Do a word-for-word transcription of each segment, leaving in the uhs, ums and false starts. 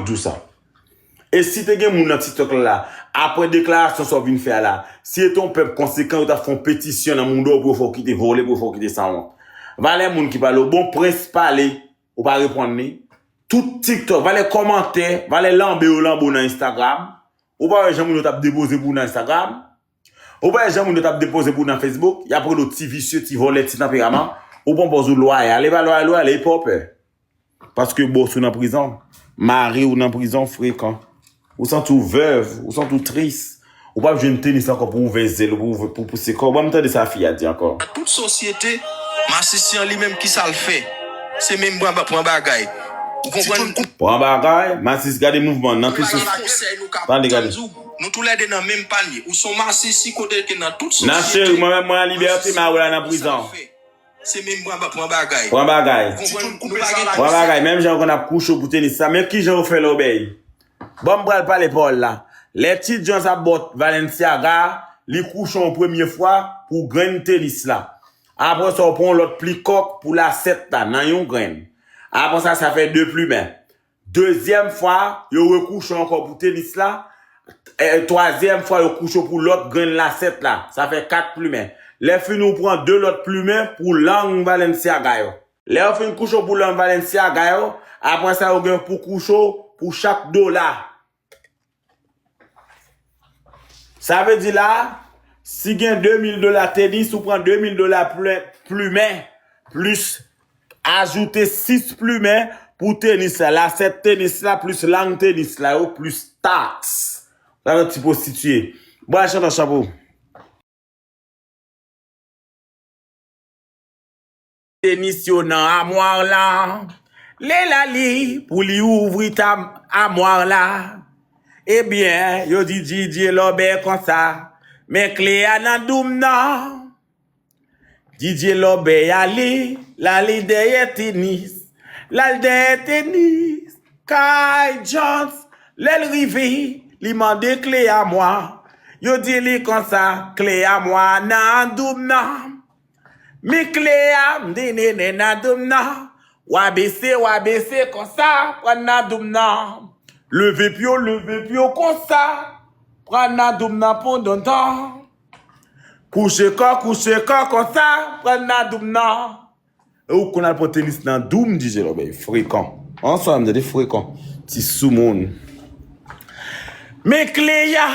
Di w sa. E si te gen moun nan TikTok la, apre deklarasyon sa w vin fè a la, si yo te yon pèp konsekan, yo t ap fè yon petisyon nan mouda w pou yo fè w kite vòlè, pou yo fè w kite sanwont. Valè moun ki pale w, bon, Prince pale, ou pa reponn li. Tout TikTok, valè kòmantè, valè lanbe yo lanbe w nan Instagram. Ou pa wè jan moun yo t ap depoze pou w nan Instagram? Ou pa wè jan moun yo t ap depoze pou w nan Facebook? Y ap rele w ti visye, ti vòlè, ti tanperaman. Ou pran pòz ou lwayal, e pa lwayal, lwayal, e pa w pè. Paske bòs ou nan prizon, mari w nan prizon frekan. Ou santi w vèv, ou santi w tris. Ou p ap jwenn Tenis ankò pou ouvè zèl ou, pou, pou pouse kò w. Ban m tande sa fi a di ankò. Tout sosyete, masisi an li menm, ki sa l fè? Se menm pran, pran bagay. Ou konprann? Pran bagay, masis, gade mouvman nan tout sosyete. Tande, gade. Nou toulède nan menm panye. Ou se yon masisi kote ke nan tout sosyete. Nan cheri, mwen menm, mwen an libète, m a wè la nan prizon. Se menm pran, pran bagay. Pran bagay. Konprann? Nou pa gen... Pran bagay. Menm jan yo konn ap kouche w pou Tenis la. Men kijan yo fè lòbèy. Bon, m pral pale pawòl la. Lè Ti Jones ap bòt Valenciaga, li kouche w premye fwa pou grenn Tenis la. Apre sa, w pran yon lòt pli kòk pou lasèt la, nan yon grenn. Apre sa, sa fè de plimen. Dezyèm fwa, yo rekouche w ankò pou Tenis la. E, twazyèm fwa, yo kouche w pou lòt grenn lasèt la. Sa fè kat plimen. Lè fini, ou pran de lòt plimen pou lang Valenciaga yo. Lè yo fin kouche w pou lang Valenciaga yo, apre sa, yo gen pou kouche w pou chak dola. Sa vle di la, si gen de mil dola Tenis, ou pran de mil dola pli-, plimen, plis ajoute sis plimen pou Tenis la, lasèt Tenis la, plis lang Tenis la yo, plis taks. Sa vle ti pwostitiye. Bon, al chante chapo. Tenis yo nan amwa la. Lè l ale pou li ouvri ta-, amwa la. Ebyen, yo di Didye Lòbèy konsa, men kle a nan doum nan. Didye Lòbèy ale, l ale dèyè Tenis. L al dèyè Tenis. Kay Jones, lè l rive, li mande kle a mwa. Yo di li konsa, kle a mwa nan doum nan. Men kle a, m di nene nan doum nan. W a bese, w a bese konsa, pran nan doum nan. Leve pye w, leve pye w konsa, pran nan doum nan pondondan. Kouche kò, kouche kò konsa, pran nan doum nan. E ou konn al pran Tenis nan doum, Didye Lòbèy. Frekan. Ansanm, tande frekan. Ti soumoun. Men kle a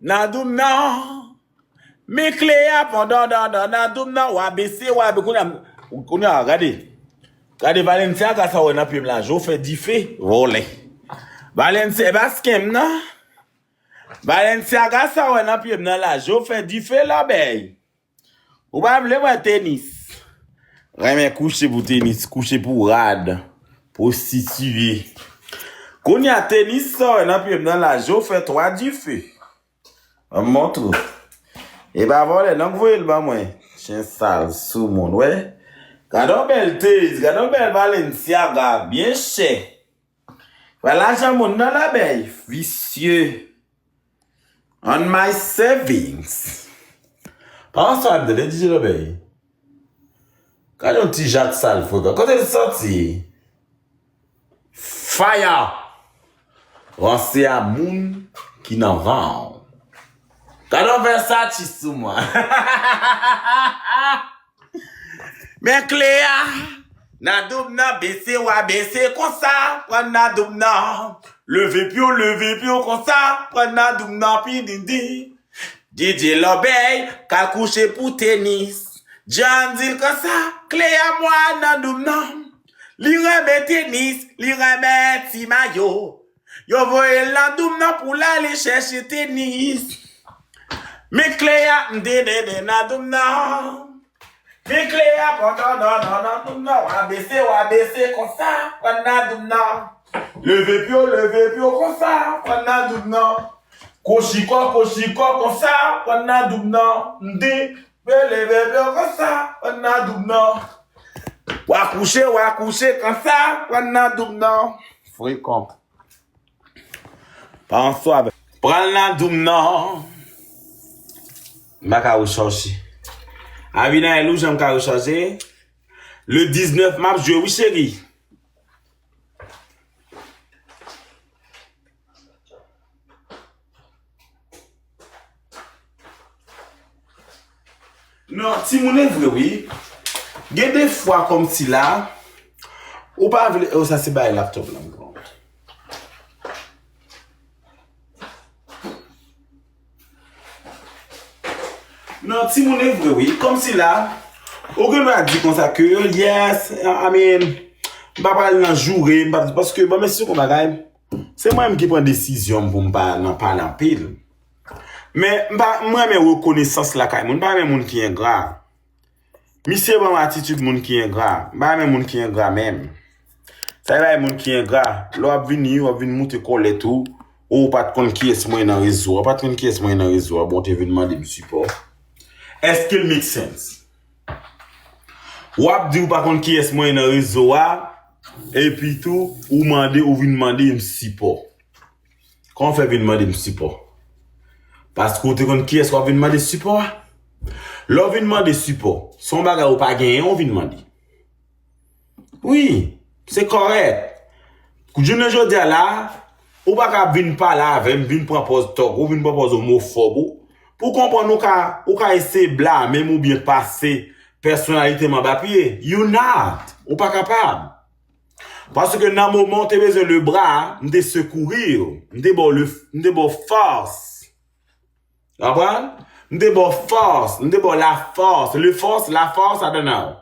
nan doum nan. Men kle a pandan nan, nan, nan doum nan, w a bese, w a be-, kounye a, kounye a, gade. Gade Valenciaga sa w wè nan pye m la, je w fè dife, vòlè. Valencia, e pa sken m nan. Valenciaga sa w wè nan pye m nan la, je w fè dife, Lòbèy. Ou pa vle wè Tenis. Renmen kouche pou Tenis, kouche pou rad, pwostitiye. Kounye a Tenis sa w wè nan pye m nan la, je w fè twa dife. Ban m montre w. E pa vòlè non k voye l ban mwen. Chen sal, soumoun, wè. Gade yon bèl Tenis, gade yon bèl Valenciaga, byen chè. Wè lajan moun nan Lòbèy, visye. On my savings. Pa ansanm, tande, Didye Lòbèy. Gade yon ti jak sal frekan. Kote l soti? Fire! Ranse a moun ki nan van. Gade yon Versace sou mwen. Men kle a nan doum nan, bese w a bese konsa, pran nan doum nan. Leve pye w, leve pye w konsa, pran nan doum nan, pidindi. Didye Lòbèy ka kouche pou Tenis. Jan di l konsa, kle a mwa nan doum nan. Li renmen Tenis, li renmen ti mayo. Yo voye l nan doum nan pou l ale chèche Tenis. Men kle a, m dendenden nan doum nan. Men kle a pandan nan, nan, nan doum nan. W a bese, w a bese konsa, pran nan doum nan. Leve pye w, leve pye w konsa, pran nan doum nan. Kochikò, kochikò konsa, pran nan doum nan. M di, leve pye w konsa, pran nan doum nan. W a kouche, w a kouche konsa, pran nan doum nan. Frekan. Pa answa avè. Pran l nan doum nan. M pa ka rechaje. Abinael, ou janm ka rechaje? Le diznèf m ap jwe, wi, cheri. Non, timoun e vre wi. Gen de fwa kòmsi la, ou pa vle, oh, sa se bagay laptop la m pran. Non, timoun e vre wi. Kòmsi la, ou gen dwa di konsa ke, yes, I mean, m pa pral nan joure, m pa, paske, bon, men si yon bagay, se mwen menm ki pran desizyon m pou m pa nan pale anpil. Men, m pa, m renmen rekonesans lakay moun, m pa renmen moun ki engra. Misye ban m atitid moun ki engra. M pa renmen moun ki engra menm. Sa e bay moun ki engra. Lè w ap vini, w ap vin moute kòlèt ou. Ou pa t konn kiyès mwen ye nan rezo a. Ou pa t konn kiyès mwen ye nan rezo a. Bon, w te vin mande m sipò. Èske l make sense? W ap di ou pa konn kiyès mwen ye nan rezo a. Epi tou, ou mande, ou vin mande m sipò. Kòman w fè vin mande m sipò? Paske w te konn kiyès w ap vin mande sipò a? Lè w vin mande sipò, se yon bagay ou pa genyen, w vin mande. Wi, se kòrèk. Jounen jodi a la, ou pa ka vin pale avè m, vin pran pòz tòg ou, vin pran pòz omofòb ou, pou konprann ou ka, ou ka eseye blame m oubyen pase pèsonalite m anba pye. You not. Ou pa kapab. Paske nan moman w te bezwen lebra, m te sekouri w. M te ba w le, m te ba w fòs. Konprann? M te ba w fòs. M te ba w la force. Le force, la force, I don't know.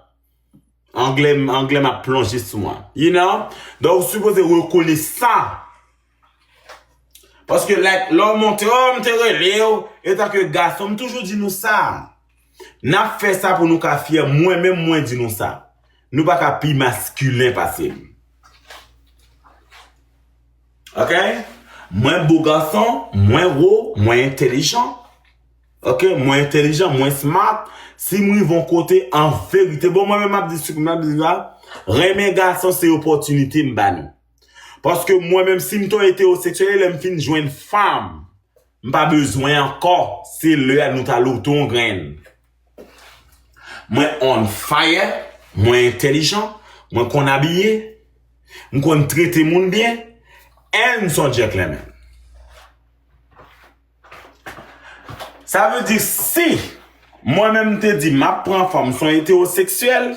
Anglè, anglè m ap plonje sou mwen. You know? Donk, ou sipoze rekonesan. Paske, like, lè w monte, oh, m te rele w, etanke gason, m toujou di nou sa. N ap fè sa pou nou ka fyè. Mwen menm, mwen di nou sa. Nou pa ka pi maskilen pase m. Ok? Mwen bo gason, mwen wo, mwen entèlijan. Ok? Mwen entèlijan, mwen smart. Si m rive yon kote, an verite, bon, mwen menm m ap di, m ap di la, renmen gason se opòtinite m ba nou. Paske mwen menm, si m t on etewoseksyèl, lè m fin jwenn fanm, m pa bezwen ankò. Se lè a nou t al ôte yon grenn. Mwen on fire, mwen entèlijan, mwen konn abiye, m konn trete moun byen, and m se yon gentleman. Sa vle di si mwen menm m te di m ap pran fanm, m se yon etewoseksyèl,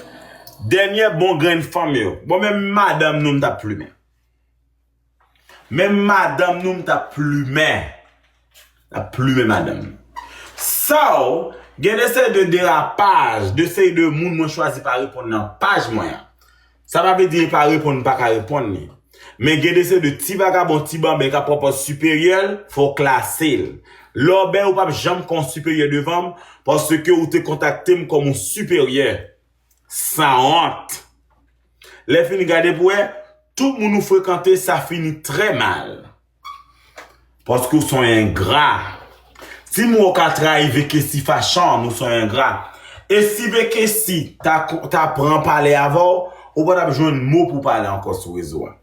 dènyè bon grenn fanm yo, bon, menm madanm nou m t ap plimen. Menm madanm nou m t ap plimen. M t ap plimen madanm nou. So, gen de seri de derapaj, de seri de moun mwen chwazi pa reponn nan paj mwen an. Sa pa vle di pa reponn, m pa ka reponn li. Men gen de seri de ti vagabon, ti banben k ap pran pòz siperyè, fò w klase l. Lè w bèl, ou p ap janm ka yon siperyè devan m, paske ou te kontakte m kòm yon siperyè. Sanwont. Lè fini gade pou wè, tout moun ou frekante, sa fini trè mal. Paske w se yon engra. Si m wè w ka trayi Vekesi Fashion, ou se yon engra. E si Vekesi ta, ta pran pale avè w, ou pa t ap jwenn mo pou pale ankò sou rezo a.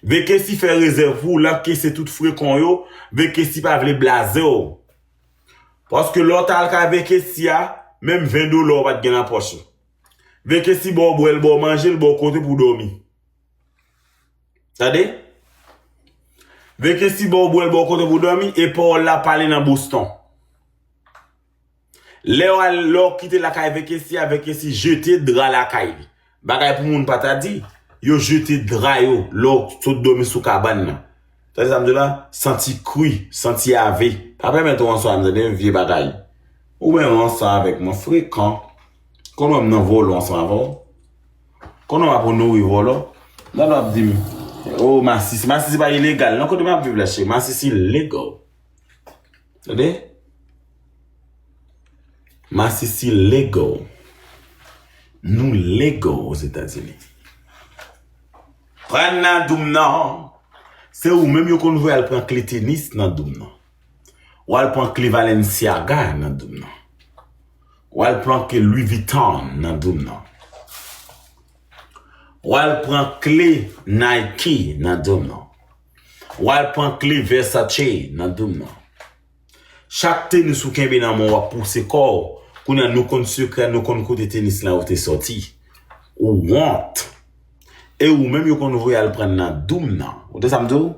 Vekesi fè rezèv pou w, l ankese tout frekon yo, Vekesi pa vle blaze w. Paske lè w t al kay Vekesi a, menm ven dola w pa t gen nan pòch ou. Vekesi ba w bwè, l ba w manje, l ba w kote pou w dòmi. Tande? Vekesi ba w bwè, l ba w kote pou w dòmi, e pawòl la pale nan Boston. Lè w al, lè w kite lakay Vekesi a, Vekesi jete dra lakay li. Bagay pou moun pa ta di, yo jete dra yo lè w sot dòmi sou kabann nan. Tande sa m di w la? Santi kri, santi ave. Pa pèmèt ou ansanm, tande, vye bagay. Ou menm ansanm avèk mwen, frekan. Konn wè m nan vòlò ansanm avè w? Konn wè m ap nouri vòlò? Nan w ap di m, oh, masisi. Masisi pa ilegal. Nan kote m ap viv la, cheri, masisi legal. Tande? Masisi legal. Nou legal Ozetazini. Pran nan doum nan. Se ou menm yo konn voye al pran kle tenis nan doum nan. W al pran kle Balenciaga nan doum nan. W al pran kle Louis Vuitton nan doum nan. W al pran kle Nike nan doum nan. W al pran kle Versace nan doum nan. Chak tenis ou kenbe nan men w ap pouse kò w. Kounye a nou konn sekrè, nou konn kote tenis lan yo te sòti. Ou wont. E ou menm yo konn voye al pran nan doum nan. Ou tande sa m di w?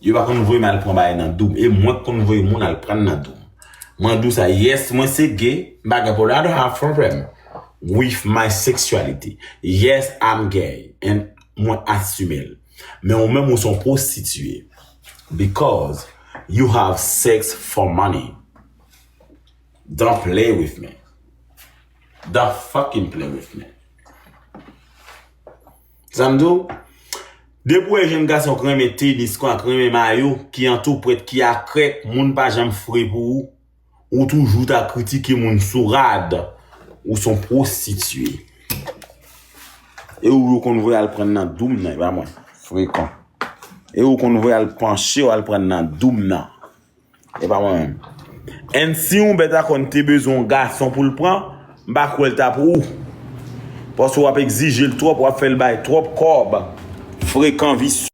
Yo pa konn voye m al pran bagay nan doum. E mwen k konn voye moun al pran nan doum. Mwen di w sa, yes, mwen se gay, m pa gen pwoblèm, I don't have problem with my sexuality. Yes, I'm gay, and mwen asime l. Men ou menm ou se yon pwostitiye. Because you have sex for money. Don't play with me. Don't fucking play with me. Sa m di w, depi w wè jèn gason k renmen tenis, kon ak renmen mayo, ki an tou prèt, ki akrèk, moun pa janm fre pou ou, ou toujou ta kritike moun sou rad, ou se yon pwostitiye. E ou yo konn voye al pran nan doum nan, e pa mwen. Frekan. E ou konn voye al panche, w al pran nan doum nan. E pa mwen menm. And si yon bèt a kòn te bezwen yon gason pou l pran, m pa kwè l ta pou ou. Paske w ap egzije l twòp, w ap fè l bay twòp kòb. Frekan visye.